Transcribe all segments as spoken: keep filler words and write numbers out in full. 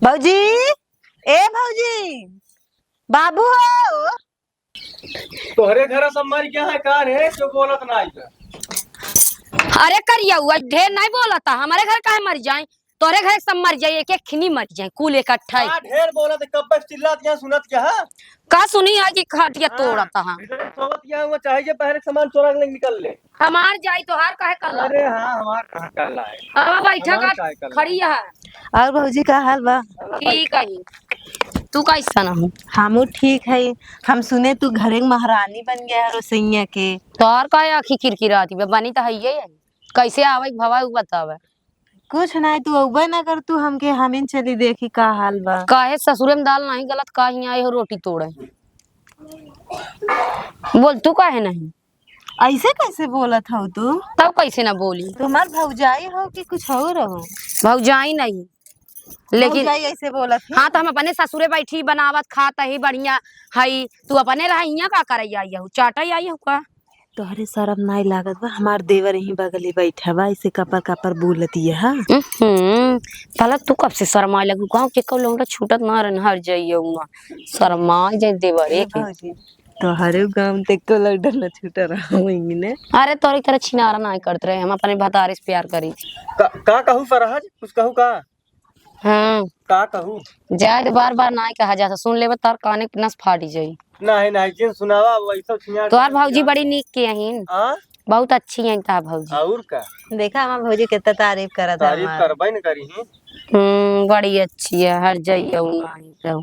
भौजी, ए भौजी, बाबू हो। तोहरे घर सब मर गया है का रे, जो बोलत ना आई? अरे करिया हुआ, ढेर नहीं बोलता, हमारे घर काहे मर जाए? तोहरे घर सब मर जाए, एक एक खिनी मर जाए, कुल इकट्ठा ही। का ढेर बोलत है, कब से चिल्लात यहाँ सुनत क्या है? का सुनी है कि खटिया हाँ, तोड़ता है? इधर सोवत यहाँ हुआ, चाहे जे पहले सामान चोरा के निकल ले। हमार जाई, तोहार काहे कल्ला? अरे हाँ, हमार कहाँ कल्ला है? अब बैठा हमार का काहे कल्ला खड़ी है? है। और भौजी, का हाल बा? ठीक है। तू कैसन हो? हमहू ठीक है। हम सुने तू घरे के महारानी बन गया है रोसैया के। तोहार काहे आँखी किरकिराती बा? बनी तो है ये है। कैसे आवे के भवा उ बतावे। कुछ नहीं, तू अउबे ना कर, तू हमके हमीन चली देखी का हाल बा। काहे ससुरे में दाल नहीं गलत, का हियाँ आए हो रोटी तोड़े? बोल, तू काहे नहीं? ऐसे कैसे बोलत हो तू? तब कैसे ना बोली? तुम्हार भौजाई हो कि कुछ और हो? भौजाई नहीं, लेकिन भौजाई ऐसे बोलत है? हाँ, तो हम अपने ससुरे बैठी, बनावत खात ही, बढ़िया हई। तू अपने रहा, हियाँ का करे आई हऊ? चाटे आई हऊ का? तोहरे शरम नाई लागत बा? हमार देवर यहीं बगली बैठा बा, ऐसे कपर कपर बोलत है। हम्म, भला तू कब से शरमाए लगू? गाँव के कौ लौंडा छूटत ना रहन, हर जाइए हुआ शरमाए जाए देवरे ए के। भौजी, तोहरे गाँव ते को लौंडा न छूटा रहा होंगे ने। अरे तोरी तरह छिनारा ना करत रहे, हम अपने भतारे से प्यार करी। का, का कहू फरहज, कुछ कहू का? हाँ। का कहू? जाए दे, बार बार ना कहा जाता, सुन लेबे तार काने के नस फाटी जाई। नहीं, नहीं, जिन सुनावा, वैसा छिनार तोहार भौजी बड़ी नीक के अहिन। हाँ? बहुत अच्छी हैं तोहार भौजी। और का? देखा हमार भौजी कितना तारीफ करत है तारीफ हमार। करबे न करी हैं। हम्म, बड़ी अच्छी है, हर जाइए उ नहीं तो।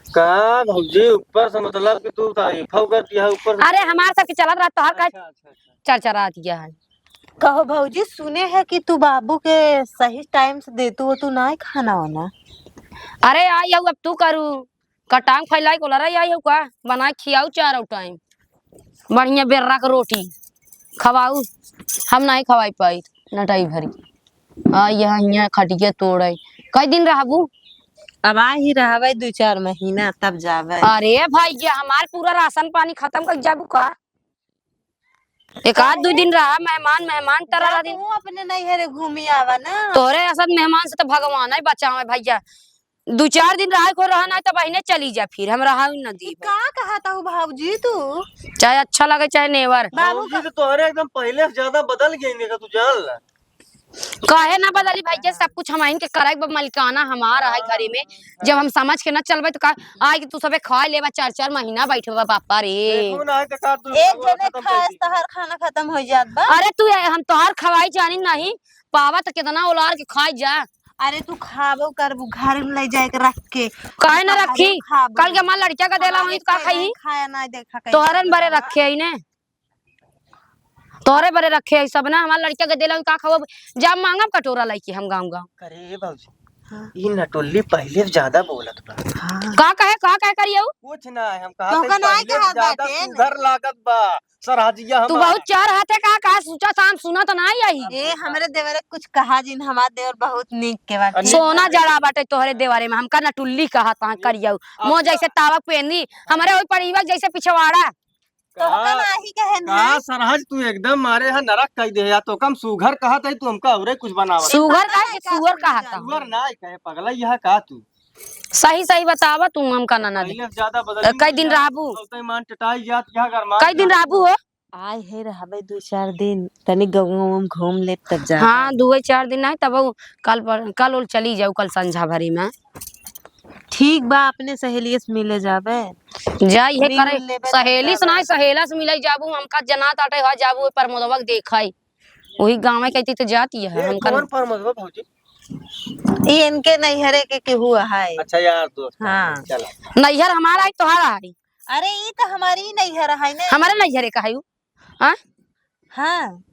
का भौजी, ऊपर से मतलब कि तू तारीफ हो करती है, ऊपर से अरे हमार सबके चलत रहा, तोहार का अच्छा, अच्छा, अच्छा। चरचरात गया है। कहो भौजी, सुने है कि तू बाबू के सही टाइम से देतू हो, तू ना खाना वाना। अरे आई हऊ, अब तू करू, कटांग फैलाई को लड़ाई आई हऊ का, बनाए खियाऊ चारों टाइम, बढ़िया बेर्रा के रोटी खवाऊ, हम नहीं खवाई पाई नटाई भरी। आ यहाँ, यहाँ खटिया तोड़े, कई दिन रहबू? अब आ ही रहबे दो चार महीना, तब जाबे। अरे भाई, ये हमार पूरा राशन पानी खत्म कर जाबू का? एक आध दो दिन रहा, मेहमान, मेहमान तरह जा रही। तू अपने नैहरे घूमी आवा ना। तोहरे असत मेहमान से तो भगवान ही बचावे भैया। दो चार दिन रहा को रहा, नहीं तो बहिने चली जा, फिर हम रहा न दी। का कहत हऊ भौजी तू? चाहे अच्छा लगे चाहे नेवर। बाबू भौजी तो तोहरे एकदम पहले से ज्यादा बदल गई, देखा तू जान ला। काहे ना बदली भैया, सब कुछ हमहिन के करे के बा, मलिकाना हमार है घरे में। जब हम समझ के ना चलबे तो का आए कि तू सबे खाए लेबा, चार चार महीना बैठबा बापा रे। देखो ना, आज तक आप दोनों एक खाना जने खत्म कर खाए दी। तोहार खाना खत्म हो जात बा। अरे तू ये, हम तोहार खवाई जानी नहीं, पावा तो कितना उलार के खाई जा। अरे तू खाबो करबू घर में ले जाए के रख के। काहे ना तू रखी? खाबो। कल के हमार लड़किया का देला अरे वही तो का खाई? खाया ना देखा कहीं तोहरन बरे रखा। रखे ही ने। तोहरे बरे रखे है सब ना, हमार लड़किया के देला का खाओ, जा मांगब कटोरा लइके हम गाँव गाँव। अरे ए भौजी, हाँ। ई नटुल्ली पहिले से ज्यादा बोलत बा। हाँ। का कहे, का कहे करियो? कुछ ना है, हम कहा तोहका थे नाय पहिले से कहत ज्यादा बाटे। सुघर लागत बा। सरहजिया तू हमार। बहुत चार हाथे का, का सोचा था, हम सुना तो ना आई। ए, हमरे देवर कुछ कहा जिन, हमार देवर बहुत नीक के बाटे। सोना जड़ा बाटे तोहरे देवरे में, हमका नटुल्ली कहा था करियो। मो जैसे तावक पेनी, हमरे ओई पड़ीवा जैसे पिछवाड़ा। तोहका का, नाही कहे ना। का सरहज तू एकदम मारे हा नरक कई दे या तो कम सुघर कहत है तू हमका औरे कुछ बनावा। सुघर का है, सुअर कहा था। सुअर ना कहे पगला यह का तू। सही सही बतावा तू हमका ना ना दे। पहले से ज्यादा बदल अ, कई दिन गया। रहबू? अब तो ईमान टटाई जात यह घर मार कई दिन रहबू हो? आए है रहबे दो चार दिन, तनी गौवा में घूम ले तब जा। हाँ, दो चार दिन नहीं तब वो कल पर, कल उल चली जाऊ, कल संझा भरी में। ठीक बा, अपने सहेलिया से मिले जाबे। जा, इहे मिल करे, लेबे तब सहेली से जाबे। नाहीं, सहेला से मिले जाबू, हमका जना ताटे, हुआ जाबू, प्रमोदवा के देखाई। वही गाँव में कहती तो जाती है, ए, हमका कौन ना। प्रमोदवा भौजी? ई इनके नैहरे के केहू है। अच्छा, यार दोस्त है। हाँ। चला। नैहर हमारा है, तोहारा है। अरे, ई तो हमारी ही नैहर है ने। हमारे नैहरे का है उ? हाँ? हाँ।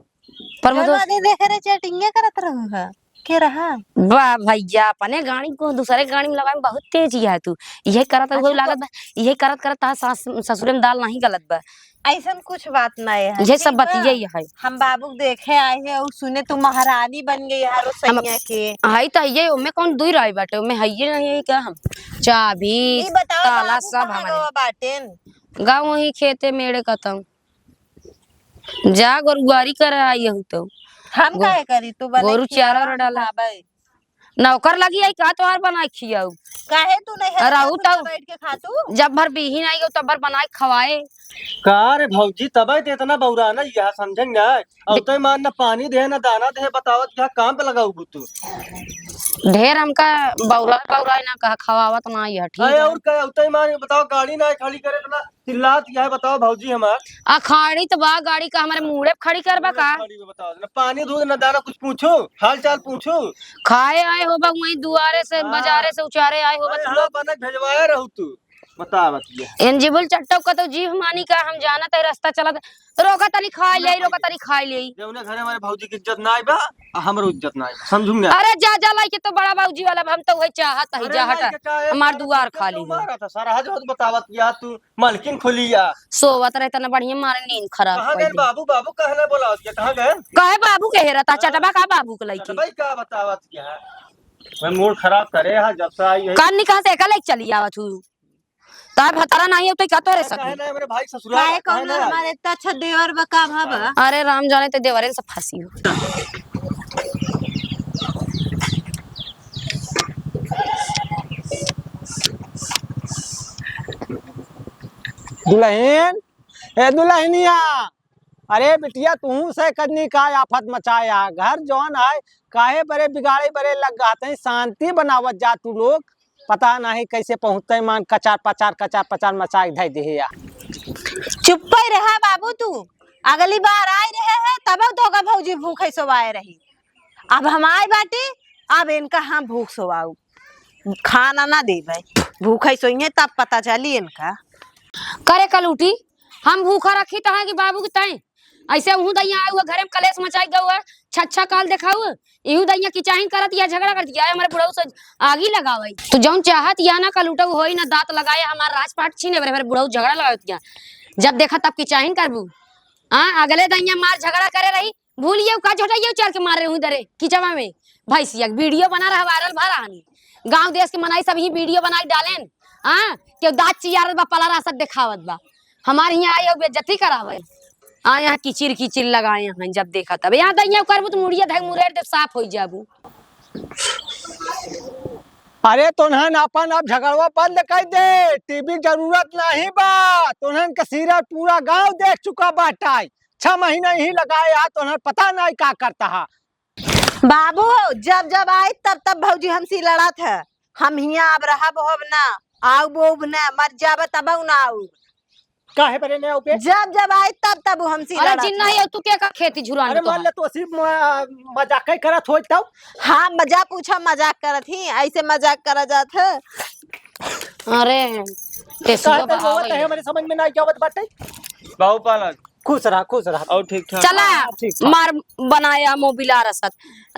पर वो जौन तो आदमी देखे रहे, chatting करत रहू है। के रहा? वाह भैया, अपने गाड़ी को दूसरे गाड़ी में लगावे में बहुत तेज ही है तू। यही करत है, अच्छा, वही तो लागत बा। यही करत करत तार सास, ससुरे में दाल नहीं गलत बा। ऐसन कुछ बात नहीं है, यही सब ठीक बा? बतिये ही है। हम बाबू के देखे आए हैं और सुने तू महारानी बन गई है हम रोसैया के। है तो है, ओमे कौन दुई राय बाटे, ओमे है ये नहीं है क्या हम? चाबी, ई बताओ, ताला बाबू सब कहाँ हमारे। गवा बाटेन? गाँव वही खेते मेड़े कतम। जा गोरुआरी करे आई हूँ तो। हम गो-, काहे करी? तू बने गोरू खियावा चारा हम डाला। खाबे। नौकर लगी आई का तोहार बनाए खियाऊ? काहे तू नहीं है रहू तो तू बैठ के खा तू? जब भर बीही नहीं हो तब भर बनाए खवाए। का रे भौजी, तबे तो इतना बौरा ना, यह समझेंगे ना। अउते मान न पानी दे, न दाना दे, बतावत क्या काम पे लगाऊ तू? ढेर हमका बौरा, बौरा ना कहा, खवावत ना यह, ठीक अरे है? और का, अउते मान बताओ, गाड़ी ना खड़ी करे, इतना चिल्लात क्या है, बताओ भौजी हमार। अखाड़ी तो बा, गाड़ी का हमारे मूड़े पे खड़ी करबा का? खड़ी में बताओ, न पानी दूध, न दाना, कुछ पूछो, हाल चाल पूछो। खाए आए होबा वहीं दुआरे से, हाँ। बाजारे से उचारे आए होबा अरे तू हाँ, लोग। बनक भेजवाए रहू तू। बतावत ये। एनजीबुल चट्टो का तो जीभ मानी का, हम जानत है रास्ता चलत, रोका तनी खाए ले, रोका तनी खाए ले। जौने घरे हमारे भौजी की इज्जत ना आई बा, आ हमरो इज्जत ना आई बा, समझू ना? अरे जा, जा लाई के तो बड़ा भौजी वाला, हम तो वही चाहत है, अरे जा लाई हटा, के का है, हमार सारा दुआर चट्टो खाली क्यों है। मारा था? सारा हज हज बतावत या तू मलकिन खोली या। सोवत रहे तना बढ़िया मारे नींद खराब कहाँ कर गए दी। बाबू? बाबू कहाँ ना बोलावत या, कहाँ गए? कहे बाबू के हेरता, हाँ? चटबा का बाबू के लइके? चटबा का बतावत या? मैं मूड खराब करे, हाँ, जब से आई है। कान निकाल से एका लेके चली आवा तू। तार भतारा नाही हो तो का तोरे अरे, सकली? काहे ना, मेरे भाई ससुराल काहे काहे कौनो ना? हमारे इतना अच्छा देवर बा, का भा बा? हाँ। अरे राम जाने ते देवरे से फांसी हो। दुल्हन, ए दुल्हनिया, अरे बिटिया, तू से कजनी का आफत मचाया? घर जौन है, काहे बरे बिगाड़े बरे लग गए, शांति बनावत जा तू लोग। पता नहीं कैसे पहुँचते मान, कचार पचार, कचार पचार मचाई धई दिहे या। चुप्पे रहा बाबू तू, अगली बार आए रहे हैं तब तो का भौजी भूखे सोवाए रही, अब हम आए बाटी, अब इनका हम भूख सोवाऊ, खाना ना देबे, भूखे सोइहे तब पता चली इनका। करे कलूटी, हम भूखा रखी तहाँ कि बाबू के तय? ऐसे उहू दैया आए हुआ घरे में कलेश मचाई गऊ है, छच्छा काल देखाऊ, इहू दैया किचाहिन करत या झगड़ा करत या, हमारे बुढ़ऊ से आगी लगावे। तू जौन चाहत या ना कलूटऊ होई ना दांत लगाए, हमार राजपाट छीने बरे, हमारे बुढ़ऊ झगड़ा लगावत या। जब देखा तब किचाहिन करबू। हाँ, अगले दैया मार झगड़ा करे रही, भूल ये का झोटा ये चल के मारे हूँ दरे किचवा में। भैंसिया के वीडियो बना रहा, वायरल भा रहा हनी। गांव देश के मनाई सब ही वीडियो बनाई डालेन। हाँ, केहू दांत चियारत बा, पलरा सब देखावत बा। हमारे यहाँ आए हो बेइज्जती करावे। आ यहाँ किचिर किचिर लगाए हैं, जब देखा तब। यहाँ तो यहाँ करबू तो मुड़िया धक मुरेर दे साफ हो जाबू। अरे तोन्हन अपन अब झगड़वा बंद कर दे, टीवी जरूरत नहीं बा। तोन्हन के सीरियल पूरा गांव देख चुका बाटा। छह महीना यही लगाए हा, तोन्हन पता नहीं का करता हा। बाबू, जब जब आई तब तब भौजी हमसे लड़त है। हम हियाँ अब रहब होब ना, आउब ओब ना, मर जाब तब ना आउब। काहे बरे ना आउबे? जब जब आई तब तब वो हमसे अरे लड़त जिन नहीं है। हो तू के का खेती झुरान अरे तो मान है। ले तू असी म-, मजाक ही करत होई तब। हाँ, मजाक पूछा, मजाक करत ही, ऐसे मजाक करा जात है। अरे, ते काहे सुबह तक रोवत बहावे। है, हमारे समझ में ना आवत बाटे। बाबू पालक। खुश रहा, खुश रहा। और ठीक ठाक। चला, हाँ, ठीक ठाक। मार बनाया मोबिला रसत।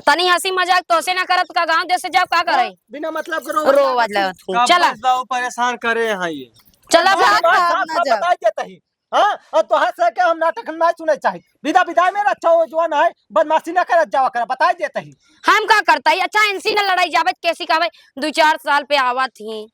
तनी हंसी मजाक तो से ना करत का गांव देश से जाओ का करे? बिना मतलब के रोवत रोवत लगत हूँ। का चला। बस बाबू परेशान करे हैं ये। चला जा, बाबू। साफ, साफ, ना साफ जाओ। बताई देता ही। हाँ, और तोहार से के हम नाटक ना सुने चाहित। विदा, विदा में अच्छा हो जवान है, बदमाशी ना करत जावा करा, बताई देता ही। हम का करता ही? अच्छा, इनसी न लड़ाई जावत, कैसी का भाई, दो चार साल पे आवत ही।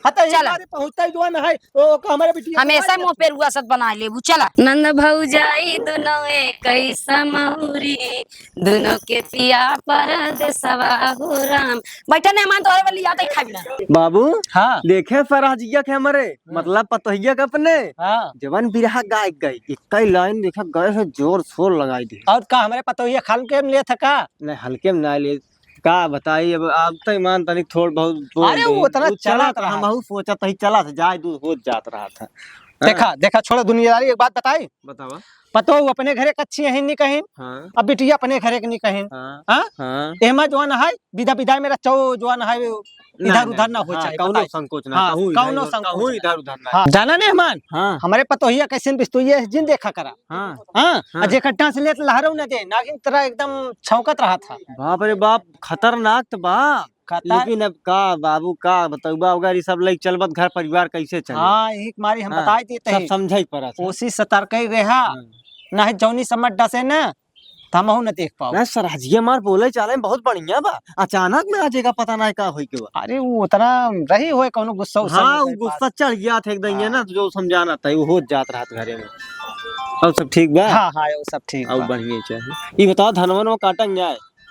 हाँ, तो चला। हमारे पहुँचता ही जवान है, ओ, का हमारे बिटिया हमेशा मुँह पे रुआ सत बना लेबू, चला। नंद भौजाई दुनो एक ही समहुरी, दुनो के पिया परदेसवा हो राम। बैठा मेहमान, तोहरे वाली याद है, खाबी ना। बाबू, हाँ। देखे सरहजिया के हमरे, हाँ। मतलब पतोहिया के अपने, हाँ। जवन बिरहा गाय गई, इक्का लाइन देखा गए से जोर शोर लगाई दे। और का हमरे पतोहिया खाल के में ले था का? नहीं, हल्के में ना ले। का बताई, अब आप तो ईमान तनिक थोड़ बहुत बोल अरे, दे। वो उतना वो चला चलत था, रहा। हमहू सोचत ही चला था, जाए दूर हो जात रहा था। देखा, हाँ। देखा, छोड़ो दुनियादारी, एक बात बताई। बतावा। पतो वो अपने घरे कच्ची यही नहीं कहीं। हाँ। अब बिटिया अपने घरे के नहीं कहीं। हाँ। हाँ? हाँ। एमा जवान है, विदा विदा मेरा चौ जवान है, इधर नहीं, उधर नहीं, ना हो हाँ, चाहे, कौनो बताई। संकोच ना, हाँ, कहूँ इधर कौनो उधर, संकोच कहूँ ना। इधर उधर ना। हाँ। जाना नहीं ईमान? हाँ। हमारे पतोहिया कैसे बिस्तुइये जिन देखा करा। हाँ। हाँ, हाँ। आ जेकर डांस लेत लहरऊ न दे, नागिन तरह एकदम छौंकत रहा था। बाप रे बाप, खतरनाक त बा। खतर- लेकिन अब का बाबू, का बतौबा, अगर ई सब लइके चलबत घर परिवार कैसे चले? हाँ, यही के मारी हम हाँ, बताई देते सब हैं। समझे के पड़त है। कोशिश सतर्क ही रहा, हाँ। नहीं जौनी समझ डसे न, त हमहू न देख पाओ। ना, सरहजिया मार बोले चाले में बहुत बढ़िया बा, अचानक में आ जाएगा, पता ना का होई के बा। अरे, वो उतना रही होए, कौनो गुस्सा उस्सा हाँ, नहीं वो होए गुस्सा बात। चढ़ गया था एकदम, ये हाँ। ना, जो समझाना था, वो हो जात रहा था घरे में। और सब ठीक बा? हाँ, हाँ, वो सब ठीक और बा। बढ़िया ही चाहिए। ये बताओ, धनवन में काटन जाए?